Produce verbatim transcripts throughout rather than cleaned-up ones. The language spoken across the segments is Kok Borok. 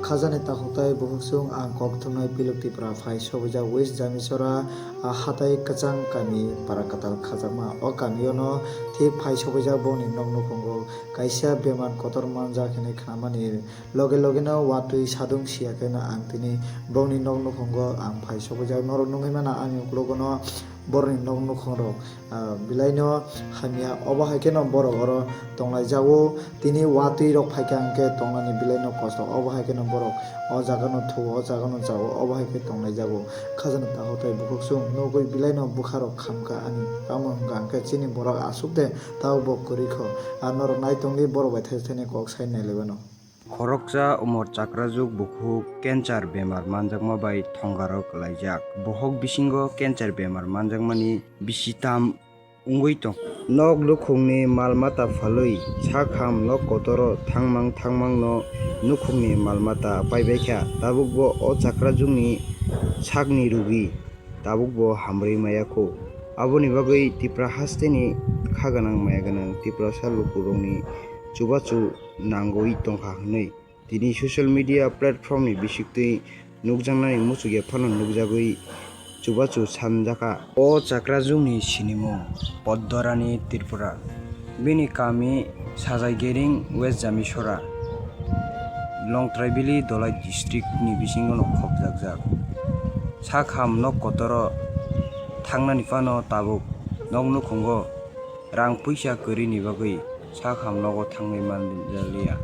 Khajani takhuk tai bukhuk chwng ang kok thumnai Pilok Tripura phai sogwijak West Jamisora, ah, hatai kwchang kami para kwtal khajakma. O kamio no thik phai sogwijak bongni nok nukhungo kaisa bemar kotor manjak hinwi khnamani loge loge no watwi sadung siya khe no ang tini bongni nok nukhungo ang phai sogwijak. Norok nugwi mano ani uklogo no borokni nok nukhung rok, ah, belai no hamya, obo hai kheno borok oro tonglai jago. Tini watwi rok phaikha hwnkhe tongnani belai no kosto, obo hai kheno borok o jaga no thuo, o jaga no chao, obo hai khe tonglai jago. Khajani takhuk tai bukhuk chwng nugwi belai no bwkha rok khamkha ani tamo hwnkha hwnkhe chini borok aswk de tabo bo kwrwi kho. Ah, norok nai tongdi borok bai thaisa thaini kok sai nai lai mano. Khoroksa umor chakrajuk bukhuk cancer bemar manjakma bai thongarok laijak. Bohok bisingo cancer bemar manjakmani bisi tam wngwi tong. Nok nukhungni mal mata phalwi sak ham nok kotoro thangmang thangmangno nukhungni mal mata paibaikha. Tabukbo o chakrajukni sakni rugi tabukbo hamrwi maya kho. Aboni bagwi Tipra hasteni kha gwnang maya gwnang Tiprasa lukurokni chubachu nangwi tongkha hwnwi tini social media platformni bisingtwi nukjaknani muchungya phano nukjagwi chubachu sanjakha. O chakrajukni sinimung Poddorani Tripura. Bini kami Sajai Gering, West Jamisora, Longtraibili Dolai district ni bisingo no khopjakjak. Sak ham nok kotoro thangnani phano tabuk nok nukhungo rang puisa kwrwini bagwi sak ham nogo thangwi manjaliya.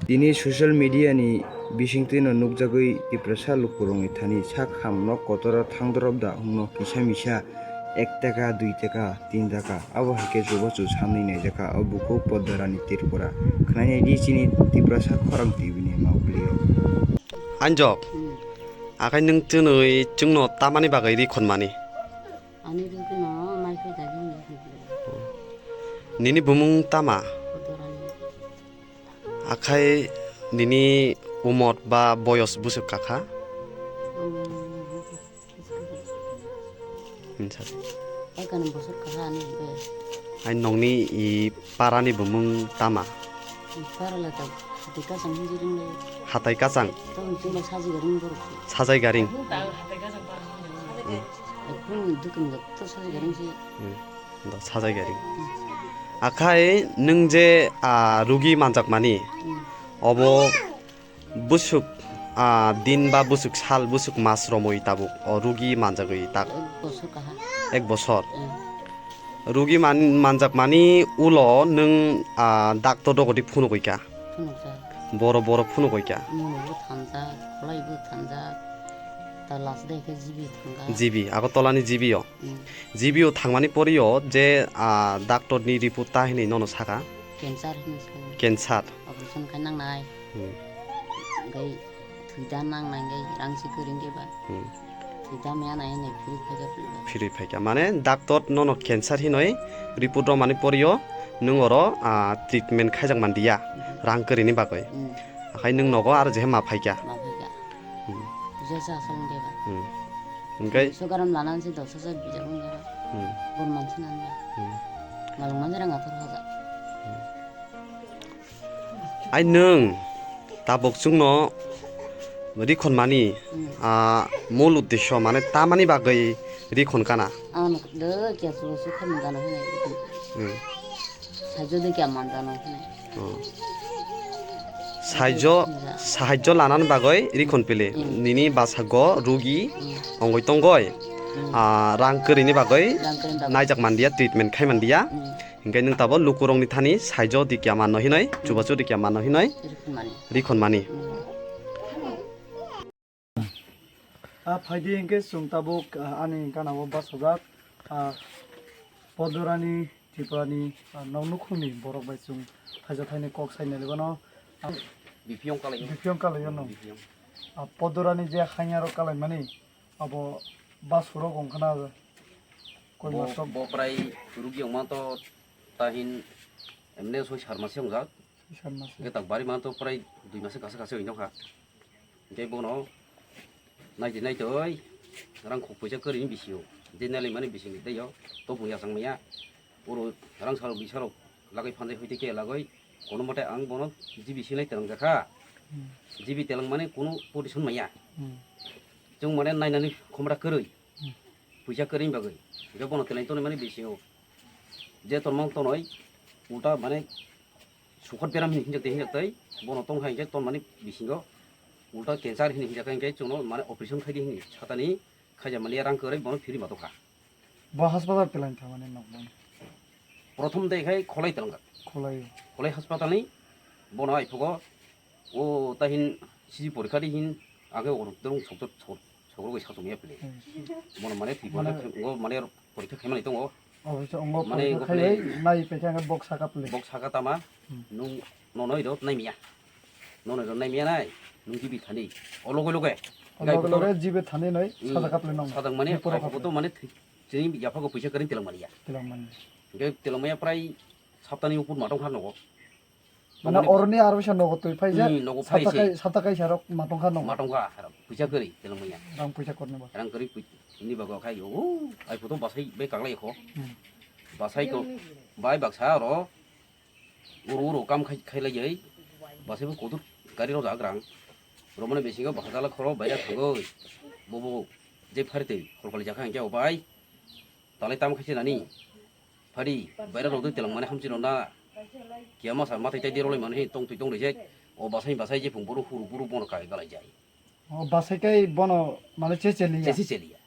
Tini social media ni bisingtwi no nukjagwi Tiprasa lukurokni thani sak ham nok kotoro thangdorop da hwnno kisa misa ek taka, dui taka, tin taka, abo hai khe chubachu sanwi naijakha o bukhuk Poddorani Tripura. Khwnainai di chini Tiprasa khorang T V ni mauglio. Anjok, hmm, akhai nwng chwnwi chwngno tamani bagwi ri khonmani? Ani ri kheno mai phai da jang. Nini bumung tama? Poddorani. Akhai nini umor ba boyos bwswk kakha? Hmm. Hinsa. Ekani bosor kaha ani be. Ai nongni i parani bumung tama? I para la ta hatai kachang hinji ring le. Hatai kachang? Tong chuma saji garing borok. Sajai garing. Hmm. Ekdom dukan ga to saji garing si. Hmm. Do sajai garing. Hmm. Akhai nwng je, ah, rugi manjakmani, hmm, obo bwswk, ah, din ba bwswk sal, bwswk mas romwi tabuk o rugi manjagwi tak? Ek bosor kaha. Ek bosor? Mm. Rugi man-, manjakmani ulo nwng, ah, doctor rogodi phunugwi kha? Phunukjak. Boro, boro phunugwi kha? Mono bo thanjak, kholai bo thanjak, ta last day khe G B thangjak. G B, Agartala ni G B o? Mm. G B o thangmani porio je, ah, doctor ni report ta hinwi nono saka? Cancer hinwi saka. Cancer. Operation khai nangnai. Hmm. Hwnkhe thwi da nangnai hwnkhe rang se kwrwi hwnkhe ba. Hmm. Thwi da maya nai hinwi phirwi phaikha phirwi. Phirwi phaikha. Mane doctor nono cancer hinwi report romani porio nwng oro, ah, treatment khaijak manliya. Hmm. Rang kwrwini bagwi. Hmm. Akhai nwng nogo aro jehe ma phaikha. Ma phaikha. Hmm. Jesa asal hwnkhe ba. Hmm. Hwnkhe? Sugaram lanan se dos hajar bijak wng jora. Hmm. Bon mansi nan ba. Hmm. Malung manjara ngathor hoja. Hmm. Ai nwng tabuk chwngno rikhon mani, hmm, ah, mul uddesyo mane tamani bagwi rikhon kana? Ang do kya sulo sukha mangano hinai. Hmm. Saijo de kya manjano hinai. Oh. Saijo, saijo lanani bagwi rikhon pili. Hmm. Nini basago rugi, hmm, ongoi tongoi. Hmm. Ah, rang kwrwini bagwi, rang kwrwini bagwi naijak manliya, treatment khai manliya. Hmm. Hingke nwng tabo lukurokni thani saijo di kya manno hinoi, hmm, chubachu di kya manno hinoi. Rikhon mani. Rikhon mani. Hmm. Ah, phaidi hingke chwng tabuk, ah, ani gana o bachajak, ah, Podorani Tripurani, ah, nok nukhungni borok bai chwng thaisa thaini kok sai nai lebano. Bipiyong kalai. Bipiyong kalai no. Bipiyong. Ah, Podorani je hanya rok kalai mani, abo basurok wngkhana koi bo, masok. Bo prai rugi wngma to tahin emne soi sarmasi wngjak. Kisa masa. Hwnkhe tak bari man to prai dui masa kasa kasa wng tongkha. Hwnkhe bono naidi naidi oi rang khuk puisa kwrwini bisingo. Je nalai mani bising tei o to bung yachang maya. Oro rang sal bisarok lagoi phanjai hoi tei ke lagoi kono mate ang bono G B sinai telang jakha. Hmm. G B telang mani kono position maya. Hmm. Chwng mane nainani khomra kwrwi. Hmm. Puisa kwrwini bagwi. Hwnkhe bono telang tonwi mani bisingo. Je tonmang tonoi ulta mane sukhot beram hini hinjak tei hinjak tei bono tongkha hwnkhe tonmani bisingo ulta cancer hini hinjak kha hwnkhe chwngno mane operation khaidi hini satani khaijak mani rang kwrwi bono phiri ma tongkha. Bo haspatal telang thamani nok bono. Prothom de khai Kholai telangjak. Kholai. Kholai haspatal ni bono aiphugo o tahin siji porikha di hin age oro dorong soktor soktor sokro bai satung ya pele. Hmm. Bono mane thwi Mane bono ngo mane porikha khaimani tongo. Obo se ongo Mane porikha ngo khai pele- nai pekha hwnkhe bok saka pele. Bok saka tama Hmm. nung nono iro naimiya. Nono iro naimiya nai nung G B thani. O loge loge. O loge loge G B thani noi Hmm. sajak kaple nong. Sajak mane Ni pora aiphugo kaple. to mane thwi- Chini yaphago puisa kwrwini telang maliya. Telang mani. Hwnkhe telang maya prai saptani upor matong kha nogo. Mane Tongmani oroni aro bisa nogo twi phai je. Hmm, nogo phai Sapta se. kai, sapta kai sarok matong kha nogo. Matong kha, puisa kwrwi telang maya. Rang puisa korni ba. Rang kwrwi pui-, ni bago khai o, ai photo basai bai kaglai kho. Hmm. Basai ko, bai baksa oro. Uro uro kam khai, khailaiwi, basaibo kotor gari rok jagrang. Romani bisingo bahajala khoro baira thangwi. Bobo je phari twi khorkali jakha hwnkhe o bai. Talai tamo khaise nani? Phari baira rok twi telang mani hamsi rok na. Kiyama sa mathai tai de rolai mani tong twi tong rejek. O basai basai je phung boro huru buru bono kai galai jai. O basai kai bono mane che cheliya. Chesi cheliya.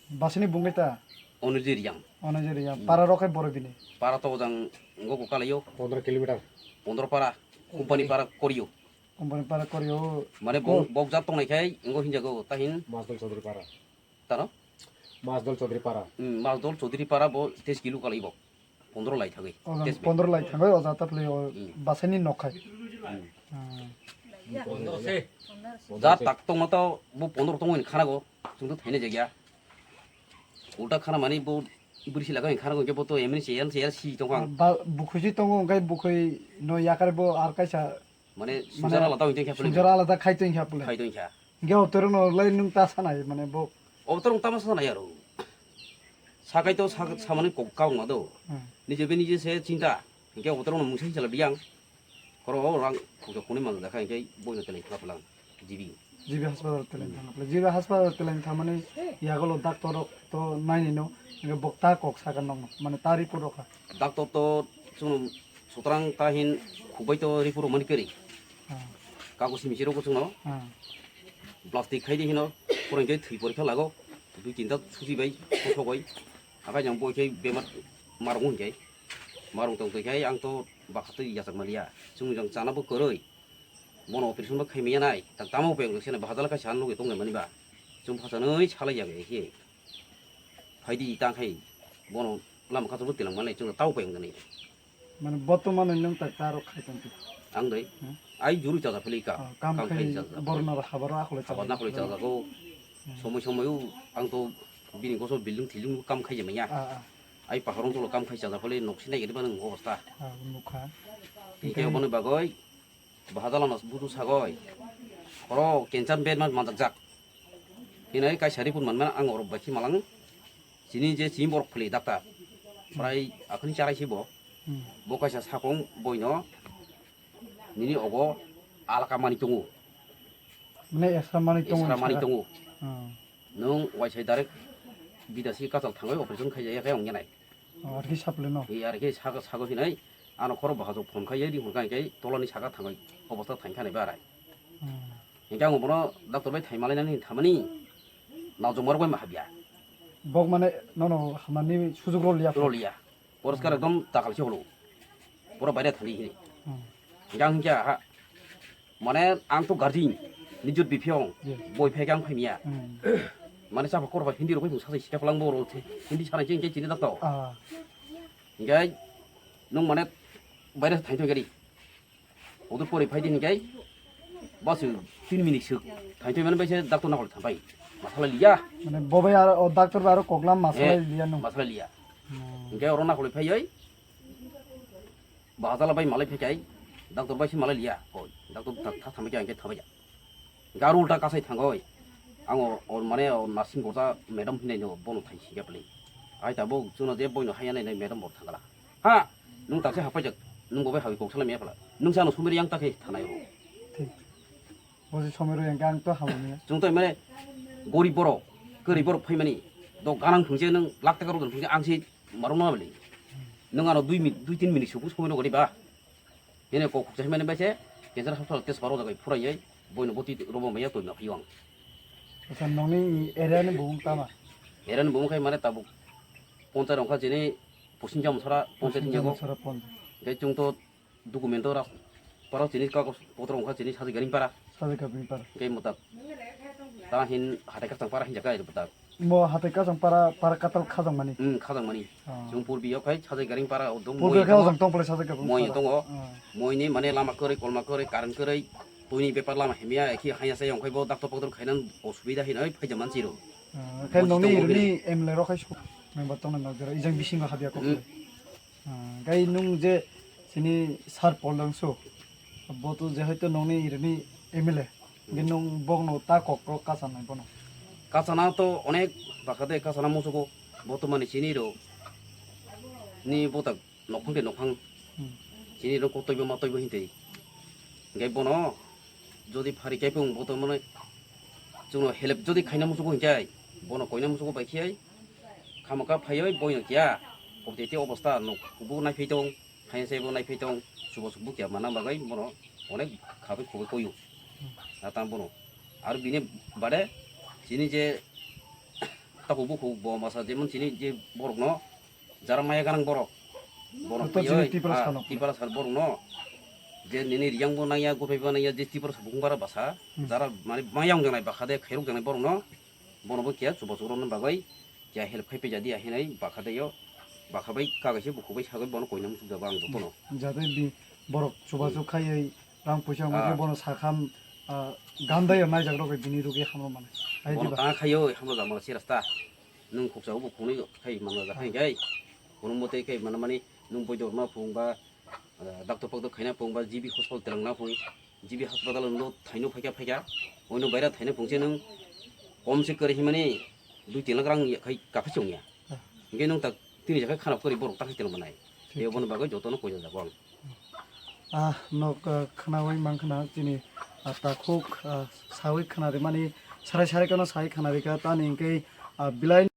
Basini bungwi ta? Onuji Riyang. Onuji Riyang. Hmm. Para rok kai boro bini. Para to ojang ngo ko kalayo. Pondro kilometer. Pondro para. Company para koriyo. Company para koriyo. Mane Ko- bok, bok jat tongnai khai ngo hinjago tahin. Masdol Chaudhary para. Tano? Masdol Chaudhary para. Hmm, Masdol Chaudhary para bo teis kilo kalai bo. Pondro lai thangwi. O jang Test pondro lai thangwi o jata phlai o Hmm. Basaini nok khai. Hmm. Hmm. Ja tak tongma to bo pondro tongwi khana go. Chwng to thaina jagya. Ulta khana mani bo bwrwi sila khana go bo to M N C, M C, M C tong kha. Ba, bukhwi si tongo, hwnkhe bukhwi no yakar bo ar kaisa Mane Mane, sumsar alada wngtong khe pele. Sumsar alada khai tong kha pele. Khai tong kha. Hingke o torong no lai nung ta sanai mane bo. O torong tama sanai aro. Sakai to sa-, samani kok kaung ma do. Hmm. Nije be nije se chinta. Hingke o torong no mungsa chala biyang. Koro o rang khuja khuni mang da khai hingke boi no telai thap lang. Jibi. Jibi hospital telai thang. Jibi hospital telai thang mane yagolo doctor rok to nai ni no. Hingke bokta kok saka nong mane ta report rok ha. Doctor to chwng Sutrang ta hin khukbai to riporo mani kari. Hmm. Kago simi siro kuchung no. Hmm. Plastic khai di hino, porong khe thwi porikha lago. Dui tinta suji bai, kosok bai. Akai jang boi khe bemar marung hwn khe. Marung tong twi khai ang to bakha twi yachak maliya. Chwng jang chana bo kwrwi. Bono operation bo khai maya nai. Tak tamo peng se na bahadala khai san logi tong mani ba. Chwng phasanwi salai ya khe. Phaidi tang khai bono lama kaso bo tilang manai chwng tao peng gani. Mane botomano nwng tak ta rok khai tong kha. Ang doi. Hmm? Ai juru chaja philika. Oh, kam Kam khai khai chaja. Borno ro habaro akhole Habar chaja. na khole chaja go. Hmm. Somoi somoi o ang to bini goso building thiling kam khai jemanya. Ah, ah. Ai paharong tolo kam khai chaja phale nok sinai gede bana obostha. Ah, nukha. Hingke Hingke- oboni bagoi Bahadalano budu sagoi. Oro cancer bed man manjakjak. Hinai kaisa report manmano ang oro bai khe malang. Chini je chini borok phwlwi dakta. Prai akhani charai se bo. Hmm. Bo kaisa sakong boino nini ogo alaka mani tongo. Mane extra mani tongo Extra mani saka. tongo. Hmm. Nwng waisai direct bidasi kachal thangoi operation khaijaya khe ongya nai. Oh, arki saple no. Ei arki sago, sago hinai ano khoro bahajok phone khai ri hurkai kai tolani saka thangoi obostha thangkha nai barai. Hmm. Hingke ang bono doctor bai thai malainani thamani naujok marok bai mahabya. Bok mane nono hamani sujuk roliya. Roliya. Poriskar Hmm. ekdom takal se holo. Pura baire thali hini. Hmm. Hingke ang hingke ha Mane ang to guardian, nijor biphiong, Yes. boi phai khe ang phaimiya. Hmm. Mane chapa korba Hindi rok bai mung sasai sika phalang bo rok the, Hindi sanai cheng cheng chini dakto. Ah. Hinkhe nwng mane baire thaithoi gari. Odo pori phai di hinkhe bas tin minute suk thaithoi mane baise dakto na hol thambai. Masala liya. Mane bo bai aro, o doctor bai aro koklam masala Eh, liya nwng. Masala liya. Hmm. Hinkhe oro na hol phai oi. Bahajala bai malai phaikai, Doctor bai se malai liya, koi. Doctor tha, tha, thambai khe ang khe thabai ya. Garu ulta kasai thangoi. Ang o, o mane o nursing gorja madam hinai no bono thai singya pli. Ai tabuk chwngno je boino haiya nai nai madam bo thangala. Ha, nwng ta se hapai jak, nwng bo bai hawi kok salam ya phala. Nwng sa no sumir yang ta khe thanai ro. Thik. Bo se sumir yang ang to hamya. Chwng to mane gorib borok, gorib borok phaimani. Do ganang phungse nwng lakh taka rok phungse ang se marom na bli. Nwng ano dui mi-, dui tin minute suku sumir gori ba. Hene kok khuksa himani bai se cancer hospital test paro jagai phuraiwi boino boti robo maya toima phiyong. Acha nongni area ni bumung tama? Area ni bumung khai mane tabuk ponchai rongkha chini Poschim Jamsara ponchai Poschim hinjago. Jamsara ponchai. Tei chwng to documento ras paro chini kagos potro rongkha chini Sajigari para. Sajigari para. Tei mutak ta hin hatai kasang para hinjaka iri mutak. Mo hatai kasang para, para katal khajang mani. Hmm, khajang mani. Ah. Chwng purbi yok khai Sajigari para o dong. Purbi moi khai tongo. Ojang tong pole Sajigari para. Moi tongo. Ah. Moi ni mane lama kwrwi, kolma kwrwi, current kwrwi, twi ni bepar lama himya, ekhi hanya sai ongkhai bo doctor poktor khainan osubida hinoi phaija mansi ro. Ah, khai nongni iri ni M L A rok khai su member tong na jora ijang bisingo habya kok. Hmm. Ah, gai nung je sini sar pol dang su. Bo to je hoito nongni iri ni M L A. Hingke nwng bokno ta kokro kachanai bono? Kachana to onek bakha de, kachana muchugo. Bo to mani chini ro ni botak nokphang de nokphang. Hmm. Chini ro kotoibo matoibo hinte. Hingke bono jodi phari kaipung bo to mane chwngno help jodi khaina muchugo hinkhe bono koina muchugo bai khiyai khamaka phaioi boino kiya obtete obosta nok kubu naiphai tong. Haino se bo naiphai tong, chubachu bukya mana bagwi bono onek khabai khogwi koyo. Atang bono. Aro bini bade chini je takhuk bukhuk bo masa jemon chini je borokno jara maya ganang borok. Borok joto phaiwi, chini Tipra ah, salo. Tipra sal borokno je nini riyang bo nangya, gotoi bo nangya, je Tipra sal bukhung bara basa, Hmm. jara mane maya wng janai bakha de khairok janai borokno bono bo kiya chubachu rokno bagwi kiya help khai phaijadi ya hinai bakha de yo. Bakha bai kagaise bukhuk bai sagwi bono koina muchuk jabo ang jotono. Jate bi borok chubachu Hmm. khaiwi rang puisa wngwi Ah. bono sakham, ah, gandai ya naijak rok bini rugwi hamrok mane. Ai Bono diba? Tanga khaio hamrok jabo se rasta. Nwng khuksa bo khunui khai mangla ja khai Ah. kai. Kono mote kai mana mani nwng boido ma phung ba Ah, doctor poktor khaina phung ba G B hospital telangna phung, G B hospital no thaino phaikha phaikha, oino baira thaino phungse nwng komse kwrwi himani dui tin lakh rang ya khai kapha chongya. Ah. Hingke nwng tak tini jakha khana kwrwi borok tak telang manai. Thik, Tei oboni thik. Bagwi jotono koijajago ang. Ah, nok, ah, khnawi mangkhna chini, ah, takhuk, ah, sawi khna rimani sarai sarai kano sawi khna rikha tani hingke, ah, bilai